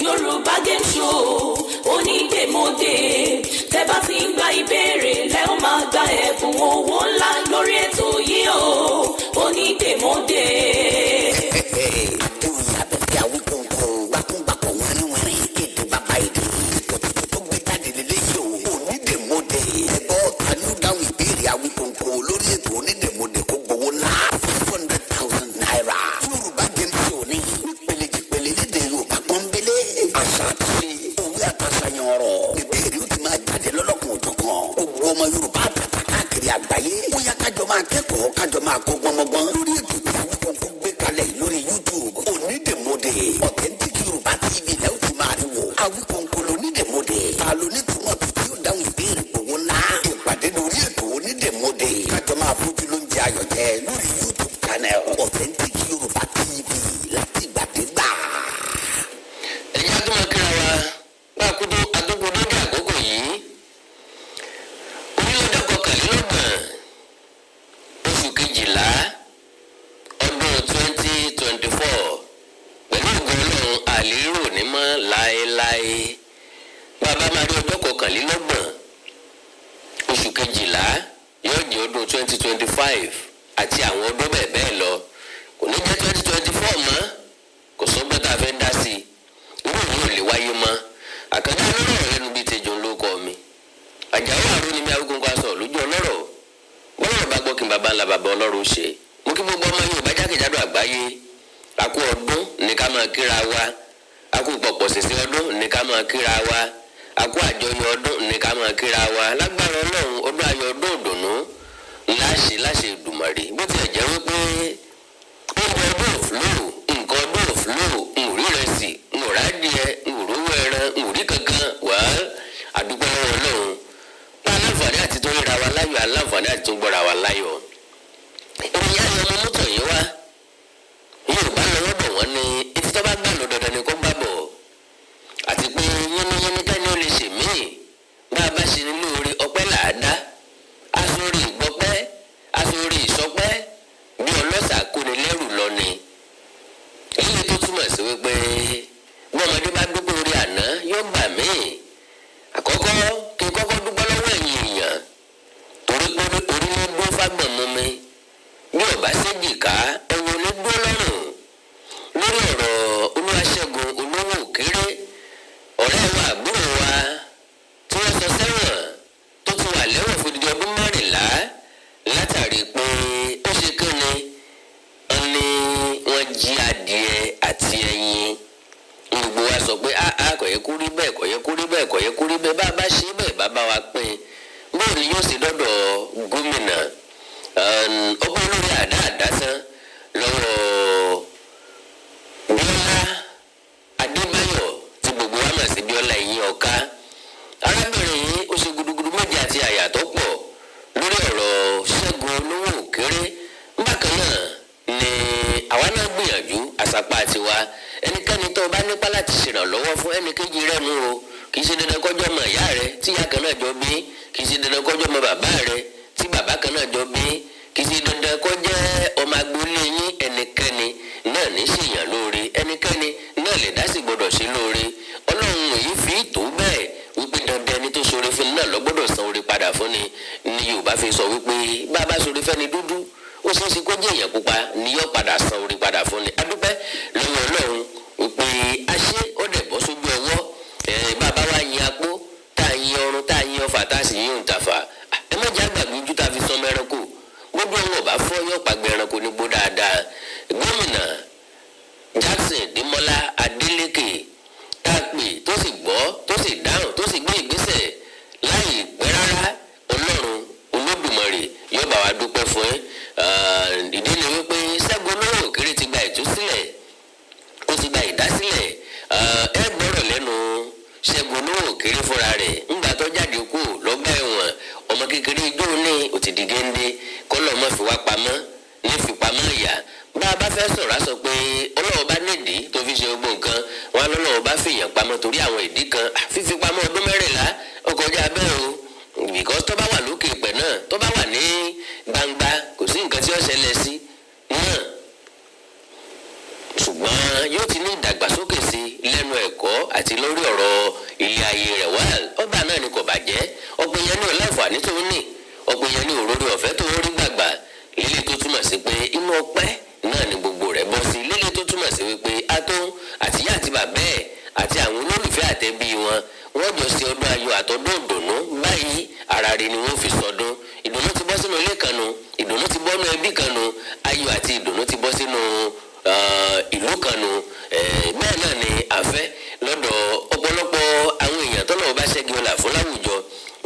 Yorùbá Game Show onídèmọdè. Tẹ́ bá ti ń gba ìbéèrè lẹ́ ó máa gba ẹ̀bùn owó ńlá lórí ètò yìí o, onídèmọdè. Adéoyè Abẹ́fẹ́ Awíkóńkó gbàkúngbàkọ̀ wẹ́rẹ́wẹ́rẹ́ èdè bàbá èdè ètò tuntun tó gbé jáde lélẹ́yìí o, onídèmọdè. Ẹ̀gbọ́n, ta ni ó dáhùn ìbéèrè Awíkóńkó lórí ètò onídèmọdè kó gbowó ńlá, ₦500,000? Yorùbá Game Show ní nípele jìpele lédè Yorùbá pọ́nbélé, àṣà àti òwe àtàṣàyàn ọ̀rọ̀, ìbéèrè ó ti máa jáde lọ́lọ́kan òjọ̀kan. Gbogbo ọmọ Yorùbá àtàtà káàkiri àgbáyé, ó yá, kájọ máa kẹ́kọ̀ọ́, kájọ máa kọ́ gbọ́nmọ́gbọ́n lórí ètò tí Awíkóńkó gbé kalẹ̀ lórí YouTube, onídèmọdè. Authentic Yorùbá TV lẹ́ ó ti máa rí wò. Awíkóńkó lónídèmọdè. Ta lónítumọ̀ tí ó dáhùn ìbéèrè gbowó ńlá? Ìpàdé lórí ètò onídèmọdè, kájọ máa fojú ló ń jẹ ayọ̀ jẹ lórí YouTube channel Authentic Yorùbá TV látìgbàdégbà. Ẹ̀yin á tún máa kíra wa bá a kúndó adógún lórí àkókò yìí. Oní ọjọ́ 21 oṣù kejìlá ọdún 2024, pẹ̀lú ògo Ọlọ́run, àlérò ní mọ́ láéláé. Bàbá máa rí ọjọ́ 29 oṣù kejìlá, yóò jẹ́ ọdún 2025 àti àwọn ọdún bẹ́ẹ̀ bẹ́ẹ̀ lọ. Kò ní jẹ́ 2024 mọ́. Kò sọ́gbọ́n tá a fẹ́ dá sí i, irú òun ò lè wáyé mọ́. Àkàndá ọlọ́rọ̀ lẹ́nu bíi tejò ń lóko mi. Àjàó àrùn ni mi, Awíkóńkó aṣọ lójú ọlọ́rọ̀. Bọ́lọ́rọ̀ bá gbọ́ kí n bàbá ńlá bàbá ọlọ́run ṣe. Mo kí gbogbo ọmọ Yorùbá jákèjádò àgbáyé. Àkú ọdún ní ká máa kíra wa, àkú pọ̀pọ̀ ṣẹ̀ṣẹ̀ ọdún ní ká máa kíra wa, àkú àjọyọ̀ ọdún ní ká máa kíra wa. Lágbára Ọlọ́run, ọdún ayọ̀, ọdún ìdùnnú láṣẹ láṣẹ Èdùmàrè. Bó tilẹ̀ jẹ́ wípé oúnjẹ ọdún ò flow, nǹkan ọdún ò flow, n ò rí ìrẹsì, n ò rádìẹ, n ò rówó ẹran, n ò rí kankan wàá. Àdúpẹ́ lọ́wọ́ Ọlọ́run bá aláǹfààní àti tó ríra wa láyọ̀, aláǹfààní àti tó gbọ́ra wa láyọ̀. Ìròyìn ayọ̀ ọmọ mọ́tò yìí wá. Yorùbá lọ́wọ́ bọ̀, wọ́n ní etí tó bá gbà lọ, dandan ni kó gbà bọ̀, àti pé yínníyínní ká ní ó lè ṣe míì. Bá a bá ṣe ní lóore, ọpẹ́ làádá, aṣọ́rí ìgbọ́pẹ́, aṣọ́rí ìsọpẹ́, bí ọlọ́ṣà kóni lẹ́rù lọ ni. Èyí tó túmọ̀ sí wípé bí ọmọdé bá dúpẹ́ orí àná, yóò gbà míì. Àkọ́kọ́, kí n kọ́kọ́ dúpẹ́ lọ́wọ́ ẹ̀yin èèyàn, torí pé orí ló dún fágbọ̀n mú mi, bí ọba séjìká ẹ̀wọ̀n ló dún lọ́rùn. Lórí ọ̀rọ̀ Olúwaṣẹ́gun Olówó Òkèrè, ọ̀rẹ́ wa, àbúrò wa tí wọ́n sọ sẹ́wọ̀n, tó ti wà lẹ́wọ̀n fún odidi ọdún 14, látàrí pé ó ṣe kéne, wọ́n ní wọ́n jí adìẹ àti ẹyin. Gbogbo wa sọ pé áá, kò yẹ kó rí bẹ́ẹ̀, kò yẹ kó rí bẹ́ẹ̀, kò yẹ kó rí bẹ́ẹ̀. Bá a bá ṣe bẹ́ẹ̀, bàbá wa pín bóun ni yóò ṣe dọ́dọ̀ gómìnà. Ọgbọ́n olórí àdá àdásán lọ́wọ́ Bíọ́lá Adébáyọ̀, tí gbogbo wa mọ̀ sí Bíọ́lá Ẹ̀yìn Ọ̀ká. Arábìnrin yìí, ó ṣe gudugudu méje àti àyà tó pọ̀ lórí ọ̀rọ̀ Ṣẹ́gun Olówó Òkèrè. Bákan náà ni àwa náà gbìyànjú àsapá tiwa. Ẹnikẹ́ni tó o bá nípa láti ṣèrànlọ́wọ́ fún ẹnìkejì rẹ̀ nù o, kì í ṣe dandan kọjọ́ ọmọ ìyá rẹ tí ìyá kan náà jọ bí, kì í ṣe dandan kọjọ́ ọmọ bàbá rẹ tí bàbá kan náà jọ bí, kì í ṣe dandan kó jẹ́ ọmọ agboolé yín. Ẹnikẹ́ni náà ní ṣèyàn lóore, ẹnikẹ́ni náà lè dá sí gbọdọ̀ ṣe lóore. Ọlọ́run èyí fi tó bẹ́ẹ̀ wípé dandan ẹni tó ṣoore fún náà lọ gbọ́dọ̀ san oore padà fún ni. Ni Yorùbá fi sọ wípé bá a bá ṣoore fẹ́ni dúdú, ó ṣeé ṣe kó jẹ́ èèyàn pupa ni yóò padà san oore padà fún ni. Adúpẹ́ lọ́wọ́ Ọlọ́run wípé a ṣe, ó dẹ̀ bọ́ sójú ọwọ́. Bàbá wa yin apó, tá a yin ọrùn, tá a yin ọfà, tá a sì yin òǹtàfà, ẹ má jẹ́ àgbàgbé ojú tá a fi sọmọ ẹranko. Gbogbo ọ̀hún ọ̀bá fọ́, yóò pàgbẹ́ ẹranko ní gbó dáadáa. Gómìnà Jackson Dẹ́mọ́lá Adeleke tá a pè, tó sì gbọ́, tó sì dáhùn, tó sì gbé ìgbésẹ̀ láì pẹ́ rárá, Ọlọ́run Olódùmarè yóò bá wa dúpẹ́ fún ẹ. Ìdí ni wípé Ṣẹ́gun Olówó Òkèrè ti gba ìtúsílẹ̀, ó ti gba ìdásílẹ̀. Ẹ gbọ́rọ̀ lẹ́nu Ṣẹ́gun Olówó Òkèrè fúnra rẹ̀ ńgbà tó jáde kú lọ́gbà ẹ̀wọ̀n. Ọmọ kékeré ijó ní òtìdí géńdé, kọ́lọ́ mọ́ fi wá pamọ́ ní fipamọ́ ìyá. Bá a bá fẹ́ sọ̀rọ̀, á sọ pé Ọlọ́wọ́ bá nídìí tó fi ṣe gbogbo nǹkan wọn á lọ́lọ́wọ́ bá fìyàn pamọ́ torí àwọn ìdí kan. Fífi pamọ́ ọdún 14, ó kọjá bẹ́ẹ̀ o, because tó bá wà lókè ìpẹ́ náà, tó bá wà ní gbangba, kò sí nǹkan tí ó ṣẹlẹ̀ sí náà, ṣùgbọ́n yóò ti ní ìdàgbàsókè sí lẹ́nu ẹ̀kọ́. Àti lórí ọ̀rọ̀ ilé ayé rẹ̀, well, ọgbà náà ni kò bàjẹ́. Ọ̀pọ̀ èèyàn ní ọ̀láǹfààní tó ń ní, ọ̀pọ̀ èèyàn ní òróró ọ̀fẹ́ tó ń rí gbàgbà lílé, tó túmọ̀ sí pé inú ọpẹ́ náà ni gbogbo rẹ̀ bọ́ sí lílé, tó túmọ̀ sí wípé ató àtìyá àti bàbá ẹ̀ àti àwọn olólùfẹ́ àtẹ̀bí wọn, wọ́n jọ ṣe ọdún ayọ̀ àtọdún ìdùnnú báyìí. Ara rẹ̀ ni wọ́n fi sọdún. Ìdùnnú ti bọ́ sínú ilé kan nu, ìdùnnú ti bọ́ nú ẹbí kan nu, ayọ̀ àti ìdùnnú ti bọ́ sínú ìlú kan nu. Bẹ́ẹ̀ náà ni àfẹ́ lọ́dọ̀ ọ̀pọ̀lọpọ̀ àwọn èèyàn tọ́lọ́wọ́ bá ṣẹ́gi ọlà fún láwùjọ.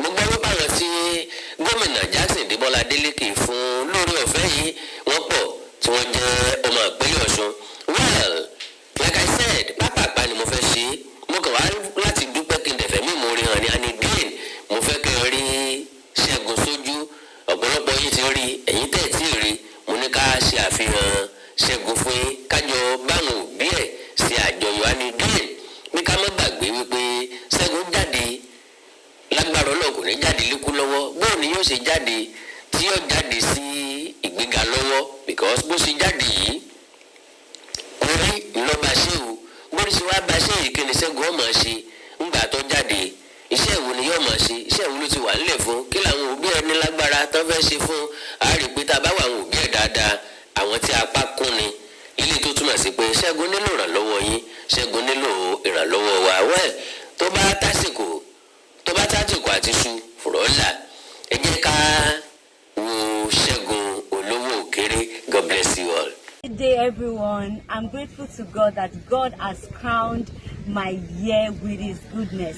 Mo gbọ́ wípé àwọn tí gómìnà Jackson Débọ́lá Adélékè fún lórí ọ̀fẹ́ yìí, wọ́n pọ̀ tí wọ́n jẹ́ ọmọ ìpínlẹ̀ Ọ̀ṣun. Well, like I said, pápápá ni mo fẹ́ ṣe. Mo kàn wá láti dúpẹ́, kí n dẹ̀fẹ̀ mí mo rí hàn ní. And again, mo fẹ́ kẹ́ ẹ rí Ṣẹ́gun sójú. Ọ̀pọ̀lọpọ̀ yìí ti rí, ẹ̀yin tẹ̀ tí ì rí, mo ní ká ṣe àfihàn Ṣẹ́gun fún yín, kájọ báwọn òbí ẹ̀ ṣe àjọyọ̀. And again, bí ká má gbàgbé wípé Ṣẹ́gun jáde, lágbára Ọlọ́run, kò ní jáde lékú lọ́wọ́. Bóun ni yóò ṣe jáde tí yóò jáde sí ìgbéga lọ́wọ́? Because bó ṣe jáde yìí, orí ńlọba ṣé o. Bórí ṣe wá bá ṣé yìí, kí ni Ṣẹ́gun ọmọ ṣe ńgbà tó jáde? Iṣẹ́ ìwo ni yóò máa ṣe? Iṣẹ́ ìwo ló ti wà nílẹ̀ fún? Kí làwọn òbí ẹ ní lágbára tó fẹ́ ṣe fún? A rí i pé tá a bá wà àwọn òbí ẹ̀ dáadáa, àwọn tí apá kún ni ilé, tó túmọ̀ sí pé Ṣẹ́gun nílò ìrànlọ́wọ́ yín, Ṣẹ́gun nílò ìrànlọ́wọ́ wa. Well, tó bá tásìkò àti ṣu fùrọ̀ọ́là, ẹ jẹ́ ká wo Ṣẹ́gun Olówó Òkèrè. God bless you all. Good day, everyone. I'm grateful to God that God has crowned my year with His goodness.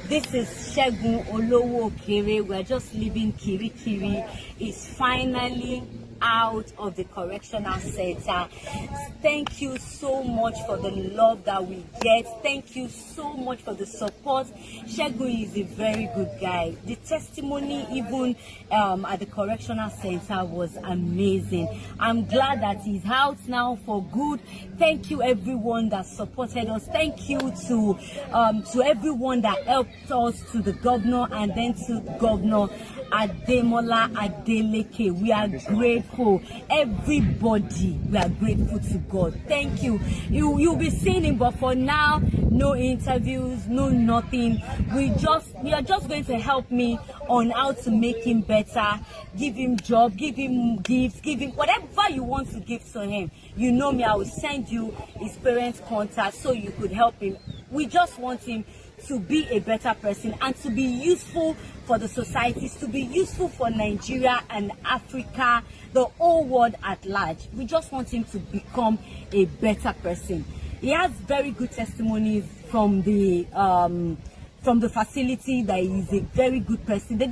This is Segun Olowo Okere. We're just leaving Kirikiri. He's finally out of the correctional center. Thank you so much for the love that we get. Thank you so much for the support. Segun is a very good guy. The testimony, even at the correctional center, was amazing. I'm glad that he's out now for good. Thank you, everyone that supported us. Thank you to everyone that helped us, to the governor and then to Governor Ademola Adeleke. We are grateful. Everybody, we are grateful to God. Thank you. You'll be seeing him, but for now, no interviews, no nothing. We are just going to help me on how to make him better, give him job, give him gifts, give him whatever you want to give to him. You know me, I will send you his parents' contact so you could help him. We just want him to be a better person and to be useful for the societies, to be useful for Nigeria and Africa, the whole world at large. We just want him to become a better person. He has very good testimonies from the facility that he's a very good person. They,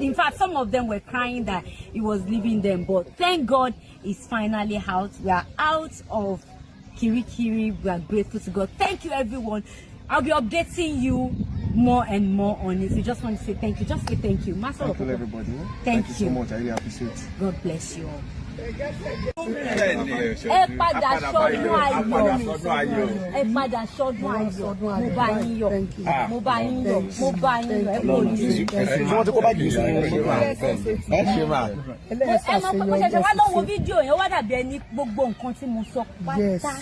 in fact, some of them were crying that he was leaving them, but thank God he's finally out. We are out of Kirikiri. We are grateful to God. Thank you, everyone. I'll be updating you more and more on it. We just want to say thank you. Just say thank you. Master Thank you, everybody. Thank you so you. much. I really appreciate it. God bless you all. Ẹ padà sọdún ayọ̀, ẹ padà sọdún ayọ̀. Mo bá yín yọ̀, mo bá yín yọ̀, mo bá yín yọ̀. Ẹ kú oríire. Ṣé wọ́n ti kó báàgì sínú ẹ ṣe máa? Ẹ mọ̀ pé mo ṣẹ̀ṣẹ̀ wá lọ́wọ́ fídíò yẹn, ó wá dàbí ẹni gbogbo nǹkan tí mo sọ pátá,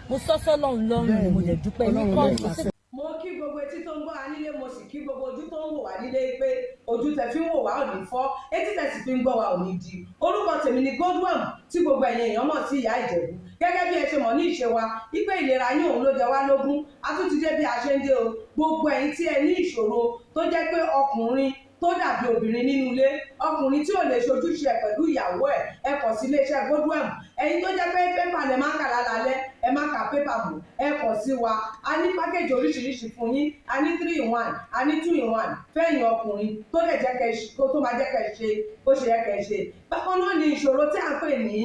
mo sọ sọ́lọ́run lọ́rùn ni. Mo dẹ̀ dúpẹ́ ní kọ́ọ̀tù sí. Mo kí gbogbo etí tó ń gbọ́ wa nílé, mo sì kí gbogbo ojú tó ń wò wá nílé pé ojú tẹ fi ń wò wá ò ní fọ́, etí tẹ sì fi ń gbọ́ wa ò ní di. Orúkọ tèmi ni Godwin, tí gbogbo ẹ̀yin èèyàn mọ̀ sí Ìyá Ìjẹ̀bú. Gẹ́gẹ́ bí ẹ ṣe mọ̀ ní ìṣe wa wípé ìlera yín òun ló jẹ wá lógún, a tún ti dé bí a ṣe ń dé o. Gbogbo ẹ̀yin tí ẹ ní ìṣòro tó jẹ́ pé ọkùnrin tó dàbí obìnrin nínú ilé, ọkùnrin tí ò lè ṣojúṣe ẹ pẹ̀lú ìyàwó ẹ̀, ẹ kàn sí iléeṣẹ́ Godwin. Ẹ̀yin tó jẹ́ pé pépà lẹ máa ń kà lálálẹ́, ẹ má ka pépà mọ́, ẹ kàn sí wa. A ní package oríṣiríṣi fún yín. A ní 3 in 1, a ní 2 in 1 fẹ́yìn ọkùnrin tó lè jẹ́ kẹ́ tó máa jẹ́ kẹ́ ṣe bó ṣe yẹ kẹ́ ṣe. Bákan náà ni ìṣòro tí à ń pè ní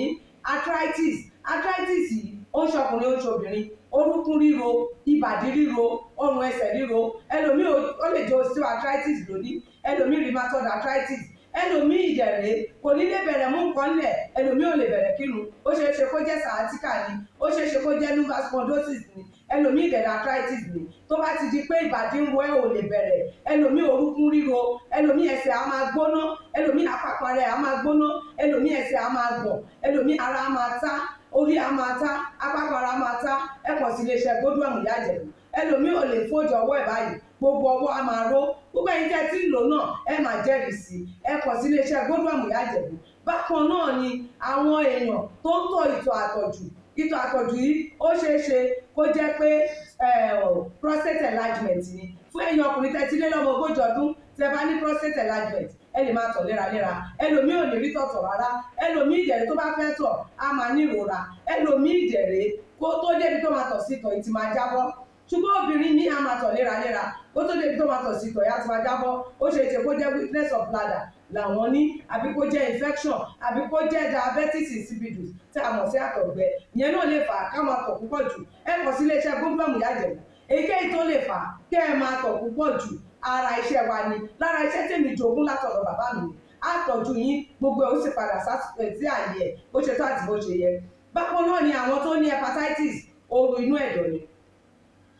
arthritis. Arthritis yìí, ó ń ṣọkùnrin, ó ń ṣobìnrin. Orúnkún ríro, ìbàdí ríro, ọrùn ẹsẹ̀ ríro, ẹlòmíì ó lè jẹ́ osteoarthritis lónìí, ẹlòmíì rheumatoid arthritis, ẹlòmíì ìdẹ̀rẹ̀ kò ní lè bẹ̀rẹ̀ mú nǹkan lẹ̀, ẹlòmíì ò lè bẹ̀rẹ̀ kírun. Ó ṣeé ṣe kó jẹ́ sciatica ni, ó ṣeé ṣe kó jẹ́ lumbar spondylosis ni, ẹlòmíì ìdẹ̀rẹ̀ arthritis ni. Tó bá ti di pé ìbàdí ń ro ẹ́, ò lè bẹ̀rẹ̀, ẹlòmíì orúnkún ríro, ẹlòmíì ẹsẹ̀ á máa gbóná, ẹlòmíì àpapọ̀ rẹ̀ á máa gbóná, ẹlòmíì ẹsẹ̀ á máa gbọ̀n, ẹlòmíì ara á máa tá, orí á máa tá, apákan ara á máa tá, ẹ kàn sí iléeṣẹ́ Godwin Ìyá Ìjẹ̀bú. Ẹlòmíì ò lè fójú ọwọ́ ẹ̀ báyìí, gbogbo ọwọ́ á máa ró. Gbogbo ẹ̀yin tẹ́ ti ń lò náà, ẹ máa jẹ́rìí sí i. Ẹ kàn sí iléeṣẹ́ Godwin Ìyá Ìjẹ̀bú. Bákan náà ni àwọn èèyàn tó ń tọ̀ ìtọ̀ àtọ̀jù. Ìtọ̀ àtọ̀jù yìí, ó ṣeé ṣe kó jẹ́ pé prostate enlargement ni. Fún ẹ̀yin ọkùnrin tẹ́ ti lé lọ́mọ 40 ọdún, tẹ́ bá ní prostate enlargement, ẹ lè máa tọ̀ léraléra. Ẹlòmíì ò ní rí tọ̀tọ̀ rárá. Ẹlòmíì ìdẹ̀rẹ̀, tó bá fẹ́ tọ̀, á máa ní ìrora. Ẹlòmíì ìdẹ̀rẹ̀, kó tó débi tó máa tọ̀ sí, ìtọ̀ yìí ti máa jábọ́. Ṣùgbọ́n obìnrin ní, á máa tọ̀ léraléra, kó tó débi tó máa tọ̀ sí, ìtọ̀ yìí á ti máa jábọ́. Ó ṣe é ṣe kó jẹ́ weakness of bladder làwọn ní, àbí kó jẹ́ infection, àbí kó jẹ́ diabetes insipidus tí a mọ̀ sí àtọ̀gbẹ. Ìyẹn náà lè fà á ká máa tọ̀ púpọ̀ jù. Ẹ kàn sí iléeṣẹ́ Godwin Ìyá Ìjẹ̀bú. Èyíkéyìí tó lè fà á kẹ́ ẹ máa tọ̀ púpọ̀ jù, ara iṣẹ́ wa ni. Lára iṣẹ́ tèmi jogún látọ̀dọ̀ bàbá mi ni. Á tọ́jú yín, gbogbo ẹ̀ ó sì padà sí àyè ẹ̀ bó ṣe tó àti bó ṣe yẹ. Bákan náà ni àwọn tó ní hepatitis, ooru inú ẹ̀dọ̀ ni.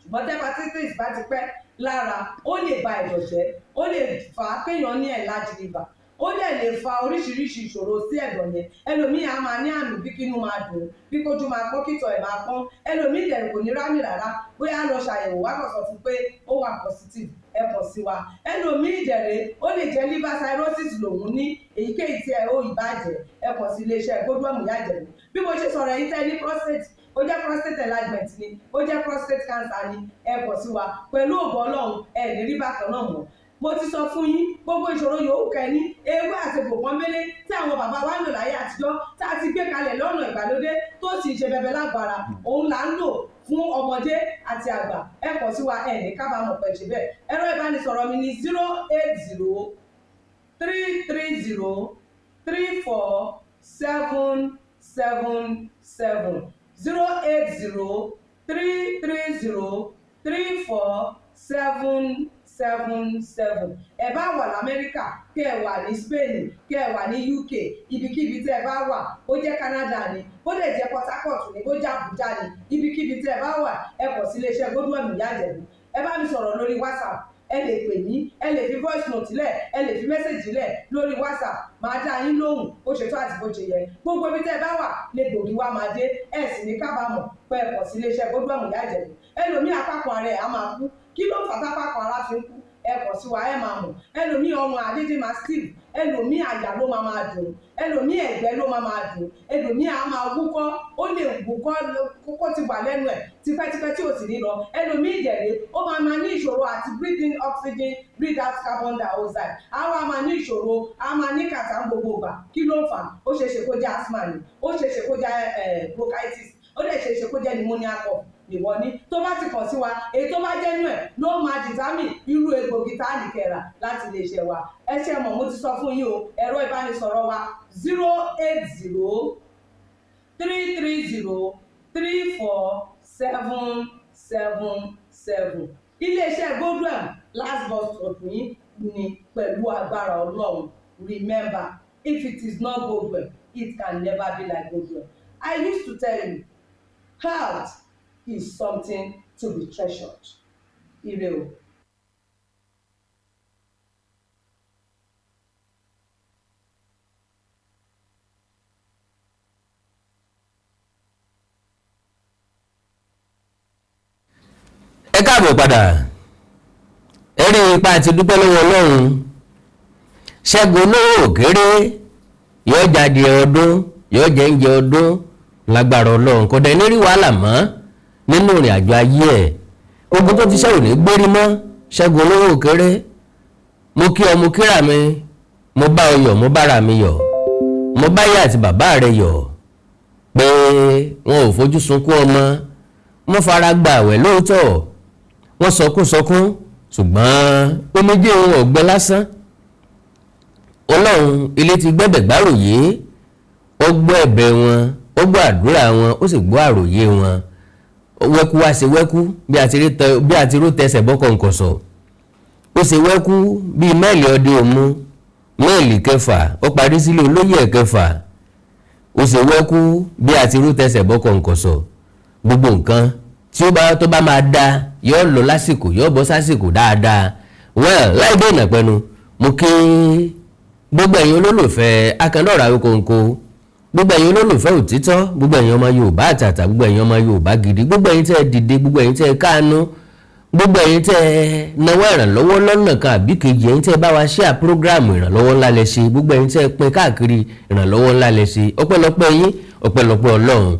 Ṣùgbọ́n tí hepatitis bá ti pẹ́ lára, ó lè ba ẹ̀dọ̀ jẹ́, ó lè fà á kéèyàn ní enlarged liver, ó dẹ̀ lè fa oríṣiríṣi ìṣòro sí ẹ̀dọ̀ yẹn. Ẹlòmíì á máa ní àmì bí kínú máa dùn, bí kójú máa pọ́n, kítọ̀ ẹ̀ máa pọ́n. Ẹlòmíì dẹ̀ kò ní rámì rárá. Bóyá lọ ṣàyẹ̀wò, wá kàn sọ fún pé ó wà positive. Ẹ kàn sí wa. Ẹlòmíì dẹ̀rẹ̀, ó lè jẹ́ liver cirrhosis lòun ní. Èyíkéyìí tí ẹ ó ìbàjẹ́, ẹ kàn sí iléeṣẹ́ Godwin Ìyá Ìjẹ̀bú. Bí mo ṣe sọ̀rọ̀, ẹ̀yin tẹ́ ní prostate, ó jẹ́ prostate enlargement ni, ó jẹ́ prostate cancer ni, ẹ kàn sí wa. Pẹ̀lú ògo Ọlọ́run, ẹ ní rí bákan náà mọ́. Mo ti sọ fún yín, gbogbo ìṣòro yòówù kẹ́ni, ewé àti gbòǹkan mélé tí àwọn bàbá wa ń lò láyé àtijọ́, tá a ti gbé kalẹ̀ lọ́nà ìgbàlódé, tó sì ń ṣe bẹbẹ lágbára, òun là ń lò fún ọmọdé àti àgbà. Ẹ kàn sí wa, ẹ ní kábàámọ̀ pẹ̀ ṣe bẹ́ẹ̀. Ẹ̀rọ ìbánisọ̀rọ̀ mi ní 08033034777, 08033034777. Ẹ bá wà lamẹ́ríkà, kẹ́ ẹ wà ní Spain, kẹ́ ẹ wà ní UK, ibikíbi tẹ́ ẹ bá wà, ó jẹ́ Canada ni, ó lè jẹ́ Port Harcourt ni, ó jẹ́ Abuja ni, ibikíbi tẹ́ ẹ bá wà, ẹ kàn sí iléeṣẹ́ Godwin Ìyá Ìjẹ̀bú. Ẹ bá mi sọ̀rọ̀ lórí WhatsApp, ẹ lè pè mí, ẹ lè fi voice note lẹ̀, ẹ lè fi message lẹ̀ lórí WhatsApp, máa dá yín lóhùn bó ṣe tó àti bó ṣe yẹ. Gbogbo ibi tẹ́ ẹ bá wà lè gbòógì wá máa dé. Ẹ sì ní kábàámọ̀ pé ẹ kàn sí iléeṣẹ́ Godwin Ìyá Ìjẹ̀bú. Ẹlòmíì, apákan ara ẹ̀ á máa kú. Kí ló fà tápákan ara fi ń kú? Ẹ kàn sí wa, ẹ máa mọ̀. Ẹlòmíì, ọrùn àdédé máa stiff. Ẹlòmíì, àyà ló máa máa dùn. Ẹlòmíì, ẹ̀gbẹ́ ló máa máa dùn. Ẹlòmíì á máa wúkọ́, ó lè wúkọ́ kókó ti wà lẹ́nu ẹ̀ tipẹ́tipẹ́ tí ò sì ní lọ. Ẹlòmíì ìdẹ̀rẹ̀, ó máa máa ní ìṣòro àti breathe in oxygen, breathe out carbon dioxide. Á wá máa ní ìṣòro, á máa ní kàtà ń gbogbo ìgbà. Kí ló ń fà? Ó ṣeé ṣe kó jẹ́ asthma ni, ó ṣeé ṣe kó jẹ́ bronchitis, ó lè ṣeé ṣe kó jẹ́ pneumonia cough ìwọ ní. Tó bá ti kàn sí wa, èyí tó bá jẹ́ nú ẹ̀ ló máa determine irú egbògi tá a lè kẹrà láti lè ṣe wa. Ẹ ṣe mọ̀, mo ti sọ fún yín o. Ẹ̀rọ ìbánisọ̀rọ̀ wa, 08033034777. Iléeṣẹ́ Godwin, last bus stop yín ni pẹ̀lú agbára Ọlọ́run. Remember, if it is not Godwin, it can never be like Godwin. I used to tell you, health is something to be treasured. Ire o. Ẹ káàbọ̀ padà. Ẹ rí ipa àti dúpẹ́ lọ́wọ́ Ọlọ́run. Ṣẹ́gun Olówó Òkèrè yóò jáde ọdún, yóò jẹ́ ń jẹ ọdún lágbára Ọlọ́run. Kò dẹ̀ ní rí wàhálà mọ́ nínú ìrìn àjò ayé ẹ̀. Ogun tó ti ṣẹ́ ò ní gbérí mọ́. Ṣẹ́gun Olówó Òkèrè, mo kí ọ, mo kíra mi, mo bá ọ yọ̀, mo bára mi yọ̀, mo bá ìyá àti bàbá rẹ yọ̀ pé wọn ò fojú sunkún ọmọ. Wọ́n fara gba àwẹ̀ lóòótọ́, wọ́n sọkún sọkún, ṣùgbọ́n omijé wọn ò gbẹ lásán. Ọlọ́run ilé ti gbẹ́bẹ̀ gbáròyé, ó gbọ́ ẹ̀bẹ̀ wọn, ó gbọ́ àdúrà wọn, ó sì gbọ́ àròyé wọn. Wẹ́kú wá ṣe wẹ́kú bí a ti ró tẹsẹ̀ bọ́kọ̀ nkọ̀sọ̀. Ó ṣe wẹ́kú bíi máìlì ọdẹ òmu, máìlì kẹfà, ó parí sílé olóyè ẹ̀kẹfà. Ó ṣe wẹ́kú bí a ti ró tẹsẹ̀ bọ́kọ̀ nkọ̀sọ̀. Gbogbo nǹkan tí ó bá tó bá máa da, yóò lọ lásìkò, yóò bọ́ sásìkò dáadáa. Well, láì dènà pẹnu, mo kí gbogbo ẹ̀yin olólùfẹ́ Akandọ̀rọ̀ Awíkonko, gbogbo ẹ̀yin olólùfẹ́ òtítọ́, gbogbo ẹ̀yin ọmọ Yorùbá àtàtà, gbogbo ẹ̀yin ọmọ Yorùbá gidi, gbogbo ẹ̀yin tẹ́ ẹ dìde, gbogbo ẹ̀yin tẹ́ ẹ káànú. Gbogbo ẹ̀yin tẹ́ ẹ nawọ́ ìrànlọ́wọ́ lọ́nà kan àbí kejì, ẹ̀yin tẹ́ ẹ bá wa ṣe program, ìrànlọ́wọ́ ńlá lẹ ṣe. Gbogbo ẹ̀yin tẹ́ ẹ pín káàkiri, ìrànlọ́wọ́ ńlá lẹ ṣe. Ọpẹ́lọpẹ́ yín, ọpẹ́lọpẹ́ Ọlọ́run.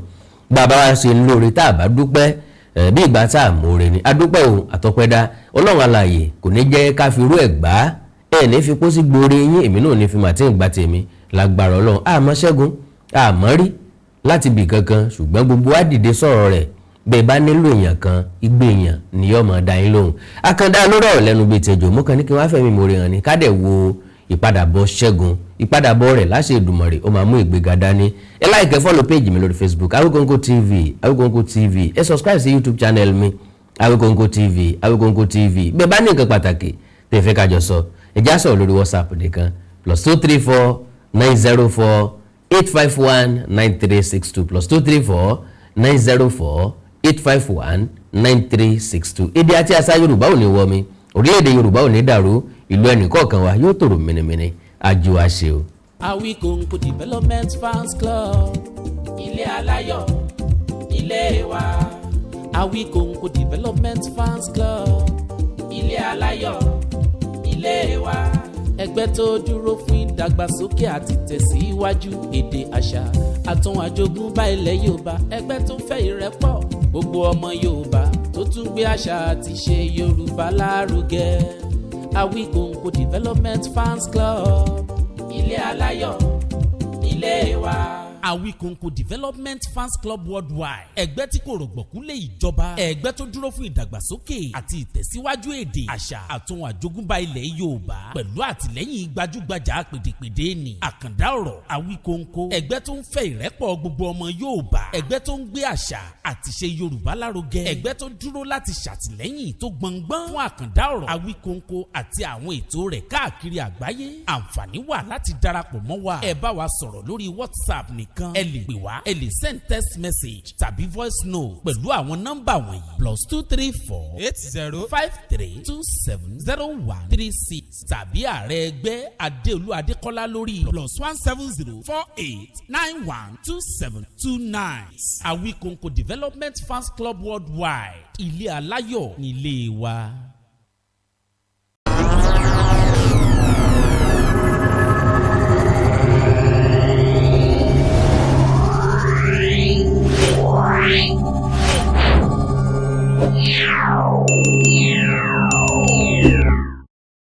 Bàbá wa ṣe ń lóore, tá a bá dúpẹ́, bí ìgbà tá a mọ̀ọ́re ni. Adúpẹ́ o, àtọpẹ́dá. Ọlọ́run alààyè kò ní jẹ́ ká fi irú ẹ̀ gbá. Ẹ̀ ní fi pósí gbóore yín, èmi náà ní fi màtí ìgbà tèmi lágbára Ọlọ́run. Àmọ́ Ṣẹ́gun àmọ́ rí láti bì kankan, ṣùgbọ́n gbogbo wa dìde sọ̀rọ̀ rẹ̀. Bẹ́ẹ̀ bá nílò èèyàn kan, igbe èèyàn ni yóò máa dá yín lóhùn. Akanda lórí ọ̀rọ̀ lẹ́nu bíi tẹ̀jọ́ mú kan ní kí wọ́n á fẹ̀mí ìmoore hàn ní kádẹ̀ wo ìpadàbọ̀ Ṣẹ́gun. Ìpadàbọ̀ rẹ̀ láṣẹ Èdùmàrè, ó máa mú ìgbéga dání. Ẹ like, follow page mi lórí Facebook, Awikonko TV, Awikonko TV. Ẹ subscribe sí YouTube channel mi, Awikonko TV, Awikonko TV. Bẹ́ẹ̀ bá ní nǹkan pàtàkì tẹ́ fẹ́ kájọ sọ, ẹ já sọ̀rọ̀ lórí WhatsApp nìkan: +234 904 851 9362, +234 904 851 9362. Èdè àti àṣà Yorùbá ò ní wọ mi, orílẹ̀-èdè Yorùbá ò ní dàrú, ìlú ẹnì kọ̀ọ̀kan wa yóò tòrò mìnìmìnì. Àjò àṣẹ o. Awikonko Development Fans Club, ilé aláyọ̀ ilé wa. Awikonko Development Fans Club, ilé aláyọ̀ ilé wa. Ẹgbẹ́ tó dúró fún ìdàgbàsókè àti tẹ̀síwájú èdè, àṣà àtún àjogúnbá ilẹ̀ Yorùbá. Ẹgbẹ́ tó fẹ́ ìrẹ́pọ̀ gbogbo ọmọ Yorùbá, tó tún gbé àṣà àti ṣe Yorùbá lárugẹ. Awikonko Development Fans Club, ilé aláyọ̀ ilé wa. Awikonko Development Fans Club Worldwide, ẹgbẹ́ tí kò rọ̀gbọ̀kú lé ìjọba, ẹgbẹ́ tó dúró fún ìdàgbàsókè àti ìtẹ̀síwájú èdè, àṣà àtún àjogúnbá ilẹ̀ Yorùbá, pẹ̀lú àtìlẹ́yìn gbajúgbajà pèdèpèdè ní Àkàndá Ọ̀rọ̀ Awikonko. Ẹgbẹ́ tó ń fẹ́ ìrẹ́pọ̀ gbogbo ọmọ Yorùbá, ẹgbẹ́ tó ń gbé àṣà àti ṣe Yorùbá lárugẹ, ẹgbẹ́ tó dúró láti ṣàtìlẹ́yìn tó gbọngbọ́n fún Àkàndá Ọ̀rọ̀ Awikonko àti àwọn ètò rẹ̀ káàkiri àgbáyé. Àǹfààní wà láti darapọ̀ mọ́ wa. Ẹ bá wa sọ̀rọ̀ lórí WhatsApp nìkan, ẹ lè pè wá, ẹ lè send text message tàbí voice note pẹ̀lú àwọn nọ́mbà wọ̀nyí: +234 80 53270136, tàbí ààrẹ ẹgbẹ́ Adéolú Adékọ́lá lórí +1 70 48 91 27 29. Awikonko Development Fans Club Worldwide, ilé aláyọ̀ nílé wa.